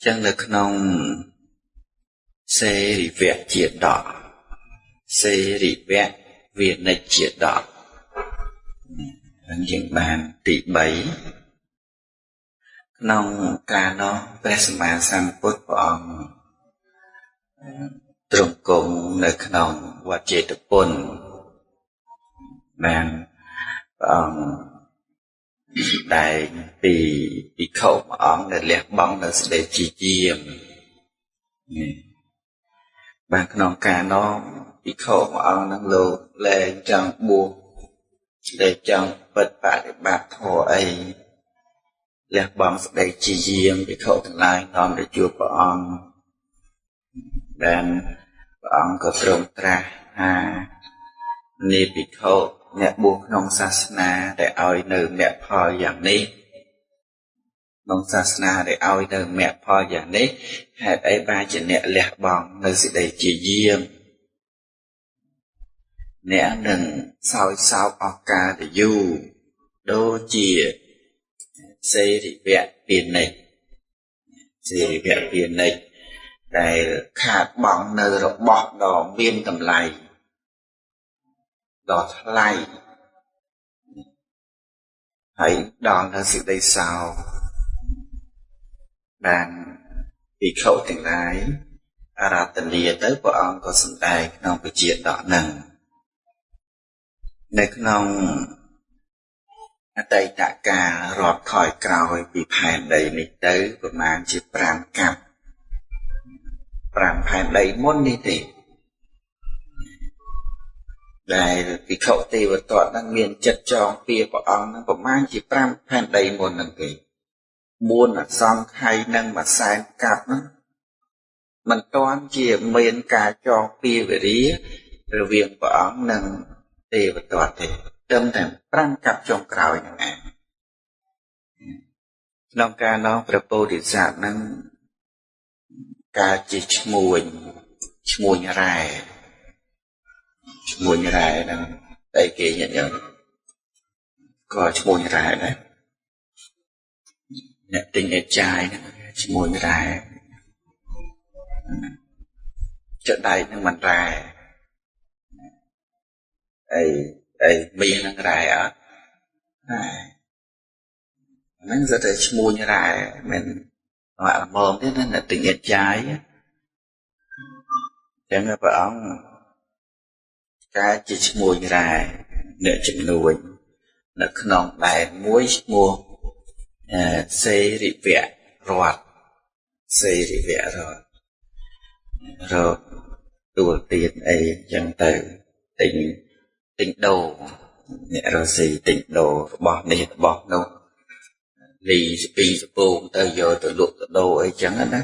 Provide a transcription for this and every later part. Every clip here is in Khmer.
ចឹងនៅក្នុងសេរិវៈជាដកសេរិវៈវានិច្ចជាដកនឹងយើងបានទី3ក្នុងកាលនោះព្រះសម្មាសម្ពុទ្ធព្រះអង្គទ្រង់គង់នៅក្នុងវត្តចេតពុនបានព្រះអង្គសម្ដែងពីភិក្ខុព្រះអង្គដែលលះបង់នៅសេចក្តីជាយាមបានក្នុងកាលនោះភិក្ខុព្រះអង្គនឹងលោកលែងចង់បួសលែងចង់ពិតបប្រតិបត្តិធម៌អីលះបង់សេចក្តីជាយាមភិក្ខុទាំងឡាយនាំទៅជួបព្រះអង្គបានព្រះអង្គក៏ទ្រង់ត្រាស់ថានេះភិក្ខុអ្នកបួសក្នុងសាសនាដែលឲ្យនៅមគ្គផលយ៉ាងនេះក្នុងសាសនាដែលឲ្យនៅមគ្គផលយ៉ាងនេះហេតុអីបានជាអ្នកលះបង់នៅសេចក្តីជាយាមអ្នកនឹងសោយសោកអស់កាលទៅយូរដូចជាសេរិវៈពាណិជ្ជសេរិវៈពាណិជ្ជដែលខាតបង់នៅរបស់ដ៏មានតម្លៃដ៏ថ្លៃហើយដល់នៅសេចក្តីសោកបានភិក្ខុទាំងឡាយអារាធនាទៅព្រះអង្គក៏សម្ដែងក្នុងវិជាដកនឹងនៅក្នុងអតីតកាលរាប់ថយក្រោយពីផែនដីនេះទៅប្រមាណជា5កាប់5ផែនដីមុននេះទេដែលភិក្ខុទេវទត្តនឹងមានចិត្តចងពៀព្រះអង្គនឹងប្រមាណជា5ផែនដីមុននឹងទេមួនអសង្ខ័យនិងមួយសែនកាប់ហ្នឹងមិនទាន់ជាមានការចងពៀវរារវាងព្រះអង្គនិងទេវទត្តទេត្រឹមតែ5កាប់ចុងក្រោយហ្នឹងឯងក្នុងការនោះព្រះពោធិសត្វនឹងកើតជាឈ្មួញឈ្មួញរ៉ែឈ្មួញរ៉ែហ្នឹងតែគេញាតិញោមក៏ឈ្មួញរ៉ែដែរអ្នកទិញអេតចាយហ្នឹងឈ្មួញរ៉ែចុះដៃហ្នឹងមិនរ៉ែអីអីមាសហ្នឹងរ៉ែអត់រ៉ែហ្នឹងសុទ្ធតែឈ្មួញរ៉ែមិនអត់ល្មមទេណាអ្នកទិញអេតចាយចឹងព្រះអង្គកើតជាឈ្មួញរ៉ែអ្នកជំនួញនៅក្នុងដែនមួយឈ្មោះសេរិវៈរដ្ឋសេរិវៈរដ្ឋរកទួលទៀនអីចឹងទៅទិញដូរអ្នករស់ស៊ីទិញដូររបស់នេះរបស់នោះលីស្ពីសពងទៅយកទៅលក់ទៅដូរអីចឹងណា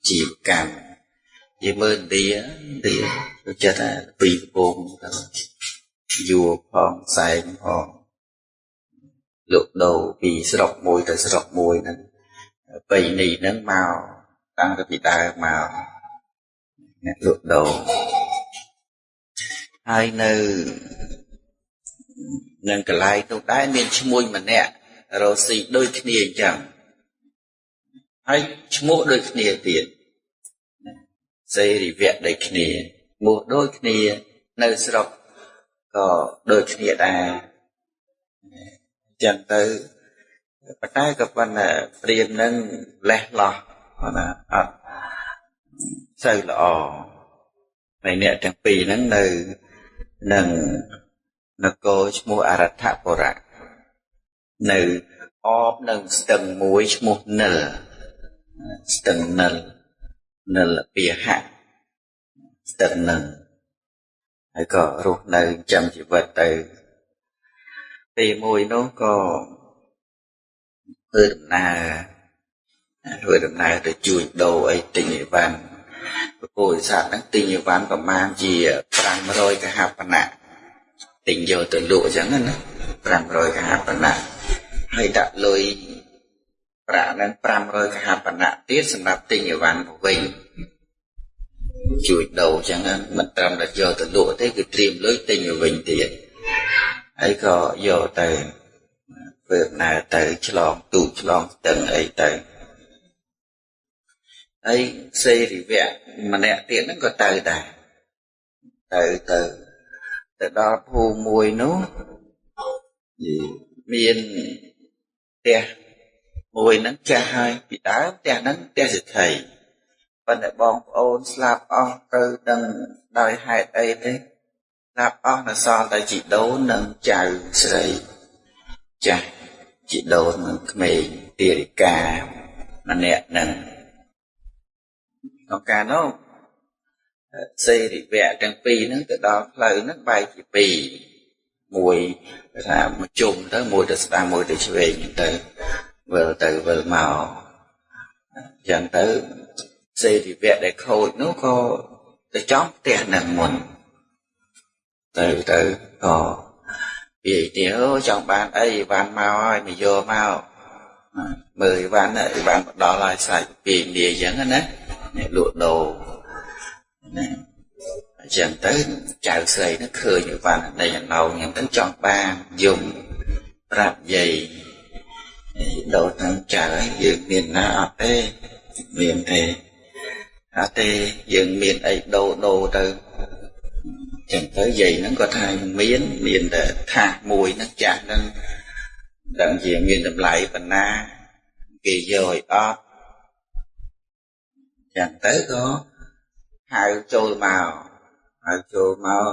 ជីវកម្មយីមើលឥណ្ឌាទៅចិត្តថាពីសពងទៅយួរផងសែងផងលក់ដូរពីស្រុកមួយទៅស្រុកមួយហ្នឹងបៃនេះហ្នឹងមកតាំងពីដើមមកអ្នកលក់ដូរហើយនៅនឹងកន្លែងនោះដែរមានឈ្មួញម្នាក់រស់ស៊ីដូចគ្នាអញ្ចឹងហើយឈ្មោះដូចគ្នាទៀតសេរិវៈដូចគ្នាឈ្មោះដូចគ្នានៅស្រុកក៏ដូចគ្នាដែរអញ្ចឹងទៅប៉ុន្តែក៏ប៉ុន្តែព្រាមនឹងលេះលោះណាអត់សូវល្អហើយអ្នកទាំងពីរហ្នឹងនៅនឹងនគរឈ្មោះអរដ្ឋបុរៈនៅអបនឹងស្ទឹងមួយឈ្មោះនិលស្ទឹងនិលនិលពាហៈស្ទឹងនឹងហើយក៏រស់នៅចាំជីវិតទៅពេលមួយនោះក៏ធ្វើដំណើរទៅជួញដូរអីទិញអីវ៉ាន់ព្រះពោធិសត្វហ្នឹងទិញអីវ៉ាន់ប្រមាណជា500កហបណៈទិញយកទៅលក់អញ្ចឹងណា500កហបណៈហើយដាក់លុយប្រាក់ហ្នឹង500កហបណៈទៀតសម្រាប់ទិញអីវ៉ាន់មកវិញជួញដូរអញ្ចឹងមិនត្រឹមតែយកទៅលក់ទេគឺត្រៀមលុយទិញមកវិញទៀតហើយក៏យកទៅធ្វើដំណើរទៅឆ្លងទូកឆ្លងស្ទឹងអីទៅ ហើយសេរិវៈម្នាក់ទៀតហ្នឹងក៏ទៅដែរទៅទៅទៅដល់ភូមិមួយនោះមានផ្ទះមួយហ្នឹងចាស់ហើយពីដើមផ្ទះហ្នឹងផ្ទះសេដ្ឋីប៉ុន្តែបងប្អូនស្លាប់អស់ទៅដឹងដោយហេតុអីទេស្លាប់អស់នៅសល់តែជីដូននិងចៅស្រីចាស់ជីដូននិងក្មេងទារិកាម្នាក់ហ្នឹងក្នុងកាលនោះសេរិវៈទាំងពីរហ្នឹងទៅដល់ផ្លូវហ្នឹងបែកជាពីរមួយថាមួយជុំទៅមួយទៅស្ដាំមួយទៅឆ្វេងទៅវិលទៅវិលមកអញ្ចឹងទៅសេរិវៈដែលខូចនោះក៏ទៅចំផ្ទះនឹងមុនទៅទៅក៏ពីទៀតចង់បានអីបានមកហើយមកយកមកមើលអីវ៉ាន់អីវ៉ាន់មកដល់ហើយសាច់ពីនាយអញ្ចឹងណាអ្នកលក់ដូរណាអញ្ចឹងទៅចៅស្រីនោះឃើញអីវ៉ាន់នៃអណោអញ្ចឹងទៅចង់បានយំប្រាប់យាយដូរទាំងចៅយើងមានណាអត់ទេមានទេអត់ទេយើងមានអីដូរដូរទៅចឹងទៅយាយហ្នឹងក៏ថាមានតែថាសមួយហ្នឹងចាស់ហ្នឹងដឹងជាមានតម្លៃប៉ុណ្ណាគេយកឲ្យអត់ចឹងទៅក៏ហៅចូលមកហៅចូលមក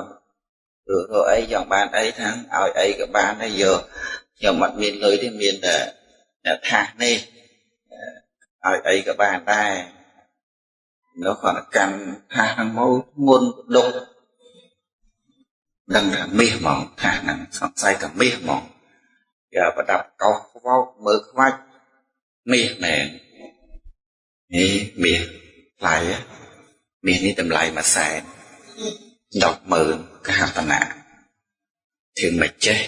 រកអីចង់បានអីថាឲ្យអីក៏បានដែរយកខ្ញុំអត់មានលុយទេមានតែថាសនេះឲ្យអីក៏បានដែរនោះគាត់កាន់ថាសហ្នឹងមកធ្ងន់ដុកដឹងថាមាសហ្មងថាសហ្នឹងសង្ស័យថាមាសហ្មងគេប្រដាប់កោសខ្វោកមើលខ្វាច់មាសមែននេះមាសថ្លៃមាសនេះតម្លៃ110,000កហបណៈធ្វើមិនចេះ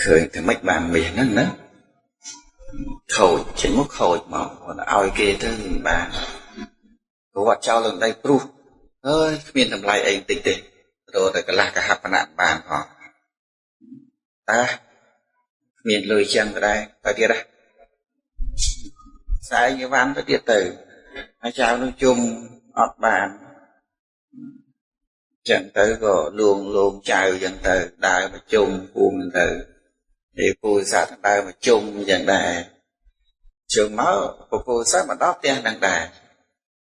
ឃើញតែមិនបានមាសហ្នឹងណាខូចចេញមកខូចមកគាត់ឲ្យគេទៅមិនបានគាត់ចោលលើដីព្រុសអើយគ្មានតម្លៃអីបន្តិចទេរកតែកន្លះកហបណៈបានផងតើគ្មានលុយចឹងក៏ដែរទៅទៀតណាសែងអីវ៉ាន់ទៅទៀតទៅហើយចៅនោះជុំអត់បានចឹងទៅក៏លួងលោមចៅចឹងទៅដើរមកជុំភូមិទៅឯពូសាសដើរមកជុំចឹងដែរជុំមកពូសាសមកដល់ផ្ទះហ្នឹងដែរ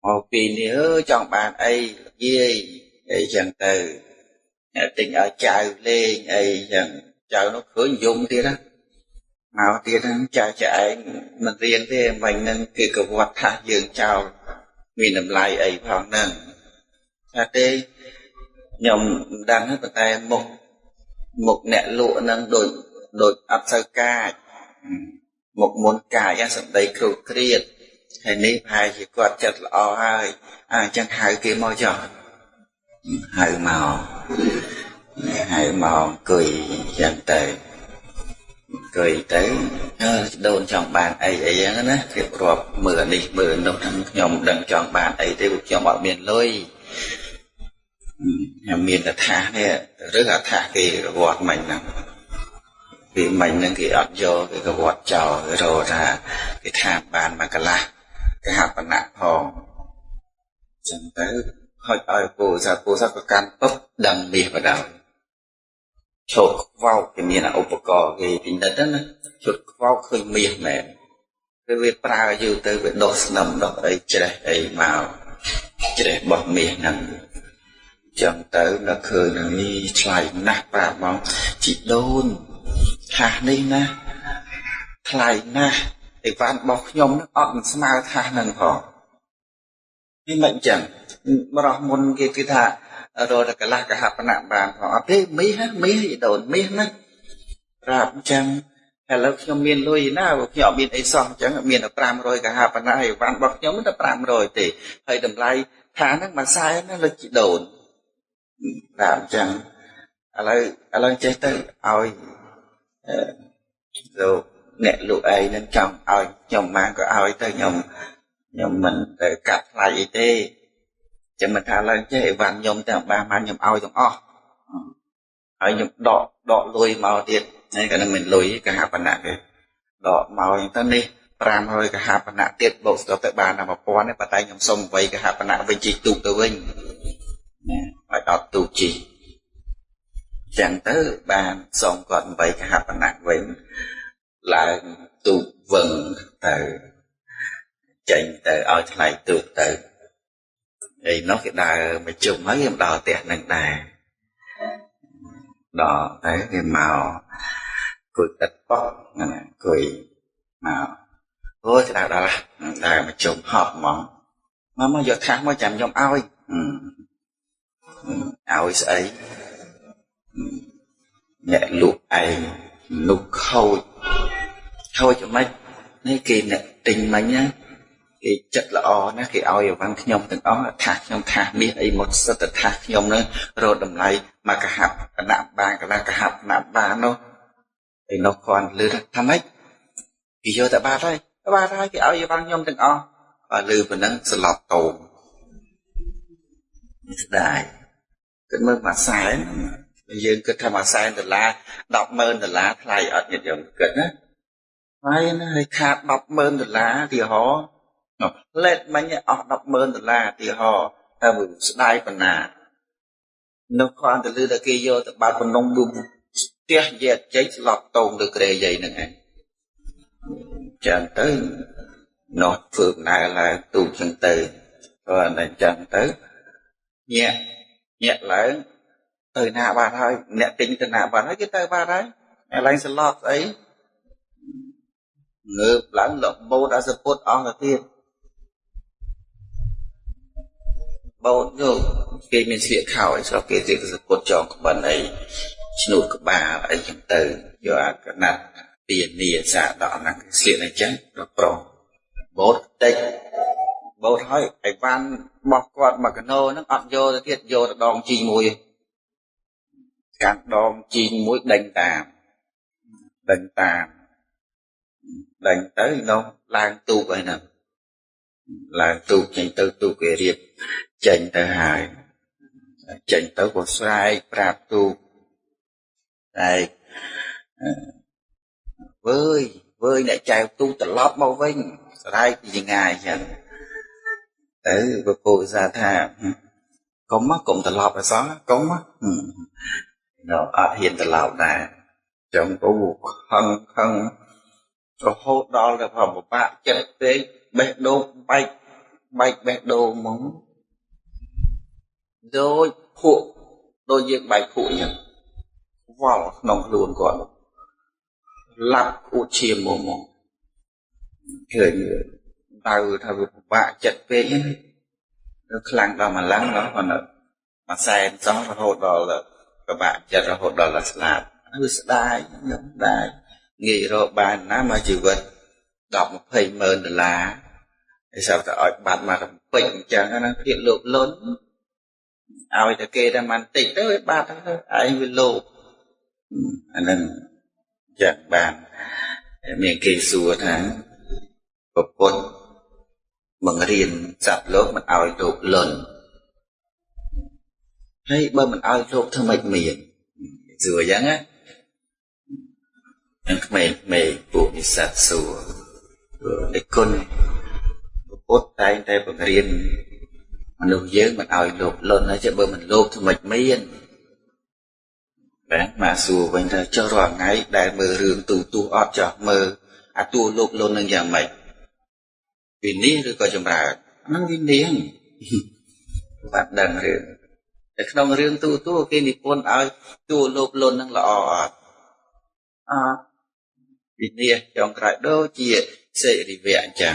មកពីនេះអើចង់បានអីយាយអីចឹងទៅអ្នកទិញឲ្យចៅលេងអីចឹងចៅនោះឃើញយំទៀតណាមកទៀតហ្នឹងចៅចែងមិនរៀនទេមិញហ្នឹងគេក៏វត្តថាយើងចោលមានតម្លៃអីផងហ្នឹងថាទេខ្ញុំមិនដឹងទេប៉ុន្តែមុខអ្នកលក់ហ្នឹងដូចអត់សូវកាចមុខមុនកាចសម្ដីគ្រូគ្រៀតហើយនេះប្រហែលជាគាត់ចិត្តល្អហើយអញ្ចឹងហៅគេមកចុះហៅមកហៅមកអង្គុយចឹងទៅអង្គុយទៅដូនចង់បានអីអីចឹងណារៀបរាប់មើលនេះមើលនោះហ្នឹងខ្ញុំមិនដឹងចង់បានអីទេព្រោះខ្ញុំអត់មានលុយខ្ញុំមានតែថាសនេះឬអាថាសគេវត្តមិញហ្នឹងពីមិញហ្នឹងគេអត់យកគេក៏វត្តចោលគេរកថាគេថាបានមកកន្លះគេហបណៈផងចឹងទៅហុចឲ្យពូសាពូសាក៏កាន់ពុបដឹងមាសបដៅឈប់ខ្វោកគេមានឧបករណ៍គេពិនិត្យណាឈុតខ្វោកឃើញមាសមែនគឺវាប្រើយូរទៅវាដុះស្នឹមដុះអីច្រេះអីមកច្រេះបោះមាសហ្នឹងចឹងទៅនៅឃើញនេះថ្លៃណាស់ប្រាប់មកជីដូនថាសនេះណាថ្លៃណាស់អីវ៉ាន់របស់ខ្ញុំនឹងអត់មិនស្មើថាសហ្នឹងផងនេះមិនអញ្ចឹងបរោះមុនគេគឺថារកតែកន្លះកហបណៈបានផងអត់ទេមាសមាសជីដូនមាសណាប្រាប់អញ្ចឹងឥឡូវខ្ញុំមានលុយណាព្រោះខ្ញុំអត់មានអីសោះអញ្ចឹងមានតែ500កហបណៈអីវ៉ាន់របស់ខ្ញុំតែ500ទេហើយតម្លៃថាហ្នឹងមួយសែនណាលោកជីដូនប្រាប់អញ្ចឹងឥឡូវចេះទៅឲ្យលោកអ្នកលក់ឯងនឹងចង់ឲ្យខ្ញុំបានក៏ឲ្យទៅខ្ញុំមិនទៅកាត់ថ្លៃអីទេ ចឹងមិនថាឡើងចេះអីវ៉ាន់ខ្ញុំតែបានបានខ្ញុំឲ្យទាំងអស់ហើយខ្ញុំដកលុយមកទៀតនេះក៏នឹងមិនលុយគេហៅបណ្ណៈគេដកមកអញ្ចឹងទៅនេះ 500កហបណៈទៀតបូកស្ទប់ទៅបានតែ1000ទេប៉ុន្តែខ្ញុំសុំ8កហបណៈវិញជិះទូកទៅវិញណាឲ្យអត់ទូកជិះចឹងទៅបានសុំគាត់8កហបណៈវិញឡើងទូកវឹងទៅចេញទៅឲ្យថ្លៃទូកទៅឯនោះគេដើរមកជុំហើយគេមកដល់ផ្ទះនឹងដែរដល់ទៅគេមកគួយទឹកប៉ុកហ្នឹងគួយមកអូយដើរដល់ដើរមកជុំហប់ហ្មងមកយកថាសមកចាំខ្ញុំឲ្យឲ្យស្អីអ្នកលក់ឯងមនុស្សខូចខូចមិននេះគេអ្នកទិញមិញណាគេចិត្តល្អណាស់គេឲ្យអីវ៉ាន់ខ្ញុំទាំងអស់ថាសខ្ញុំថាសមាសអីមកសិតតែថាសខ្ញុំនឹងរត់តម្លៃមកកហបណៈបានកន្លះកហបណៈបាននោះឯនោះគាត់លឺថាម៉េចគេយកតែបាត់ហើយបាត់ហើយគេឲ្យអីវ៉ាន់ខ្ញុំទាំងអស់បើលឺប៉ុណ្ណឹងស្លប់តោមស្ដាយគិតមើលមួយសែនយើងគិតថាមួយសែនដុល្លារ100000ដុល្លារថ្លៃអត់ញាតិញោមគិតណាថ្លៃណាហើយខាត100000ដុល្លារទីហោផ្លែតមិញអស់100000ដុល្លារទីហោតែវាស្ដាយប៉ុណ្ណានោះគាត់ទៅលឺតែគេយកទៅបាត់បំណងផ្ទះយាតចេញស្លប់តោងលើគ្រែយាយហ្នឹងឯងចឹងទៅនោះធ្វើដំណើរឡើងទូកចឹងទៅគាត់តែចឹងទៅញាក់ញាក់ឡើងទៅណាបានហើយអ្នកទិញទៅណាបានហើយគេទៅបានហើយឡើងស្លប់ស្អីងើបឡើងលបោតអាសពុតអស់ទៅទៀតបោតយកគេមានស្លៀកខោអីស្រុកគេស្លៀកសពុតចងក្បិនអីឈ្នួតក្បាលអីចឹងទៅយកអាកណាត់ពៀនីសាដកហ្នឹងស្លៀកអីចឹងដល់ប្រុសបោតតិចបោតហើយអីវ៉ាន់របស់គាត់មកកណោហ្នឹងអត់យកទៅទៀតយកទៅដងជីមួយកាន់ដងជីមួយដេញតាមដេញតាមដេញទៅនោះឡើងទូកអីហ្នឹងឡើងទូកចេញទៅទូកគេរៀបចេញទៅហើយចេញទៅក៏ស្រែកប្រាប់ទូកតែវើយវើយអ្នកចែវទូកត្រឡប់មកវិញស្រែកពីចងាយចឹងទៅពពុទ្ធសាថាកុំមកកុំត្រឡប់អីសោះកុំមកនៅអត់ហ៊ានត្រឡប់ដែរចឹងទៅខឹងខឹងរហូតដល់ទៅផលពិបាកចិត្តពេកបេះដូងបែកបែកបេះដូងហ្មងដូចភក់ដូចយើងបែកភក់អញ្ចឹងវល់ក្នុងខ្លួនគាត់ឡាប់អួតឈាមមកមកឃើញដៅថាវាពិបាកចិត្តពេកហ្នឹងខ្លាំងដល់ម្លឹងដល់គាត់មួយសែនសោះរហូតដល់ពិបាកចិត្តរហូតដល់ស្លាប់វាស្ដាយខ្ញុំដែរងាយរកបានណាមកជីវិត10 20ម៉ឺនដុល្លារឯស្រាប់តែឲ្យបាត់មករំពេចអញ្ចឹងណាភាពលោភលន់ឲ្យតែគេតែមិនតិចទៅវាបាត់ទៅឯងវាលោភអានឹងយ៉ាងបានមានគេសួរថាប្រពន្ធបង្រៀនសត្វលោកមិនឲ្យលោភលន់ហើយបើមិនឲ្យលោភធ្វើម៉េចមានសួរអញ្ចឹងណានឹងក្មេងៗពួកនិស្សិតសួរឯគុណពុទ្ធតែងតែបង្រៀនមនុស្សយើងមិនឲ្យលោភលន់ហើយបើមិនលោភធ្វើម៉េចមានបាទមកសួរវិញថាចុះរាល់ថ្ងៃដែលមើលរឿងទូទូអត់ចោះមើលអាតួលោភលន់នឹងយ៉ាងម៉េចវិនិច្ឆ័យឬក៏ចម្រើនហ្នឹងវិនិច្ឆ័យបាត់ដឹងរឿងតែក្នុងរឿងទូទូគេនិពន្ធឲ្យតួលោភលន់នឹងល្អអត់អត់វិនិច្ឆ័យចុងក្រោយដូចជាសិរិវៈអញ្ចឹង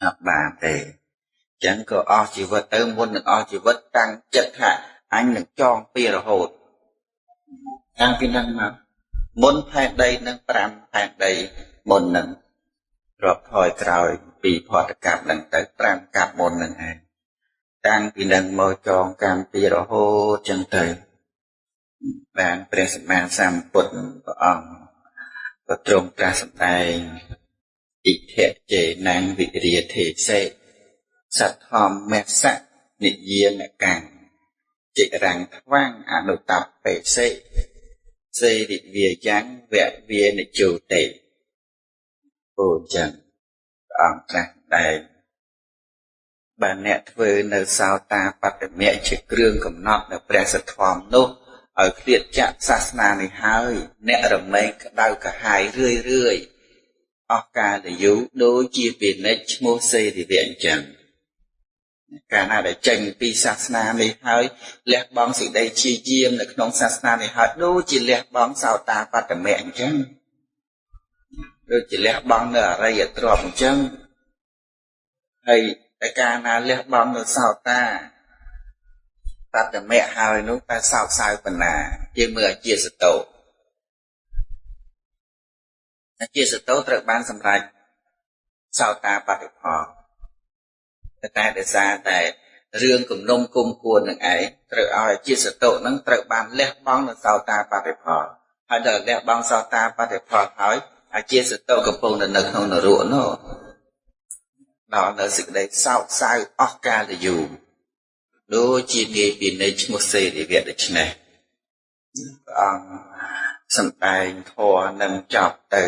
អត់បានទេអញ្ចឹងក៏អស់ជីវិតទៅមុននឹងអស់ជីវិតតាំងចិត្តថាអញនឹងចងពីរហូតតាំងពីហ្នឹងមកមុនផែនដីនឹង5ផែនដីមុននឹងរាប់ថយក្រោយពីផតកម្មហ្នឹងទៅ5កម្មមុនហ្នឹងឯងតាំងពីនឹងមកចងកម្មពីរហូតចឹងទៅបានព្រះសម្មាសម្ពុទ្ធព្រះអង្គក៏ទ្រង់ត្រាស់សម្ដែង อิทะเจนังวิริยเทเสสัทธมเมสะนิเยนกังจิรังทวังอนุตัปเปเสเสริเวียยังแวะเวียนจูเต ពោលអញ្ចឹងព្រះអង្គត្រាស់តែបើអ្នកធ្វើនៅសោតាបត្តមៈជាគ្រឿងកំណត់នៅព្រះសទ្ធំនោះឲ្យឃ្លាតចាក់សាសនានេះហើយអ្នករមែងក្តៅក្រហាយរឿយរឿយអស់កាលយូរដូចជាពាណិជ្ជឈ្មោះសេរិវៈអញ្ចឹងកាលណាដែលចេញពីសាសនានេះហើយលះបង់សេចក្តីជាយាមនៅក្នុងសាសនានេះហើយដូចជាលះបង់សោតាបត្តមៈអញ្ចឹងដូចជាលះបង់នៅអរិយទ្រព្យអញ្ចឹងហើយតែកាលណាលះបង់នៅសោតាបត្តមៈហើយនោះតែសោកសៅបណ្ណាជាមើលអាជាសតោអាជាសតោត្រូវបានសម្រេចសោតាបតិផលតែដោយសារតែរឿងគំនុំគុំគួននឹងឯងត្រូវឲ្យអាជាសតោនឹងត្រូវបានលះបង់នៅសោតាបតិផលហើយដល់លះបង់សោតាបតិផលហើយអាជាសតោកំពុងនៅក្នុងនរកនោះដល់នៅសេចក្តីសោកសៅអស់កាលយូរដូចជានាយពីនៃឈ្មោះសេរិវៈដូច្នេះព្រះអង្គសម្ដែងធម៌នឹងចប់ទៅ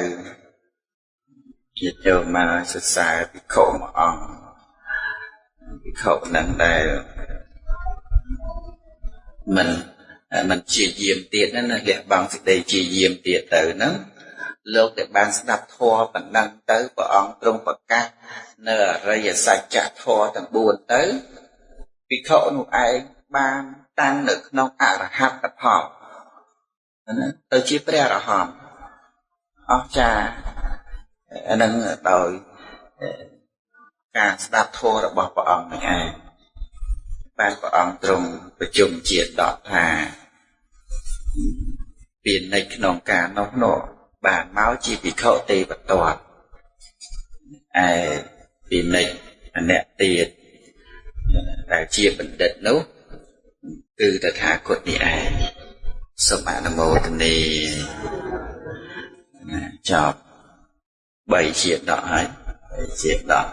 ជាចូលមកសរសើរភិក្ខុមួយអង្គភិក្ខុនឹងដែលមិនជាយាមទៀតណាលះបង់សេចក្តីជាយាមទៀតទៅហ្នឹងលោកដែលបានស្ដាប់ធម៌បណ្ដឹងទៅព្រះអង្គទ្រង់ប្រកាសនៅអរិយសច្ចធម៌ទាំង4ទៅភិក្ខុនោះឯងបានតាំងនៅក្នុងអរហត្តផលណាទៅជាព្រះអរហន្តអស្ចារ្យនឹងដោយការស្ដាប់ធម៌របស់ព្រះអង្គនឹងឯងបានព្រះអង្គទ្រង់ប្រជុំជាដកថាពាណិជ្ជក្នុងការនោះនោះបានមកជាភិក្ខុទេវទត្តឯពាណិជ្ជម្នាក់ទៀតដែលជាបណ្ឌិតនោះគឺតថាគតនេះឯងសូមអនុមោទនាចប់3ជាដកហើយ3ជាដក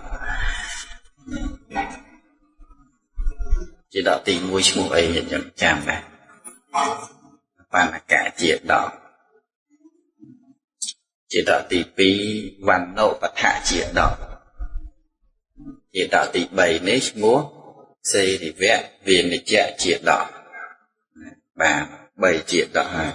ជាដកទី1ឈ្មោះអីខ្ញុំចាំដែរបណ្ណកៈជាដកជាដកទី2វណ្ណុបថៈជាដកជាដកទី3នេះឈ្មោះសេរិវៈវិនិច្ឆៈជាដកបាទ3ជាដកហើយ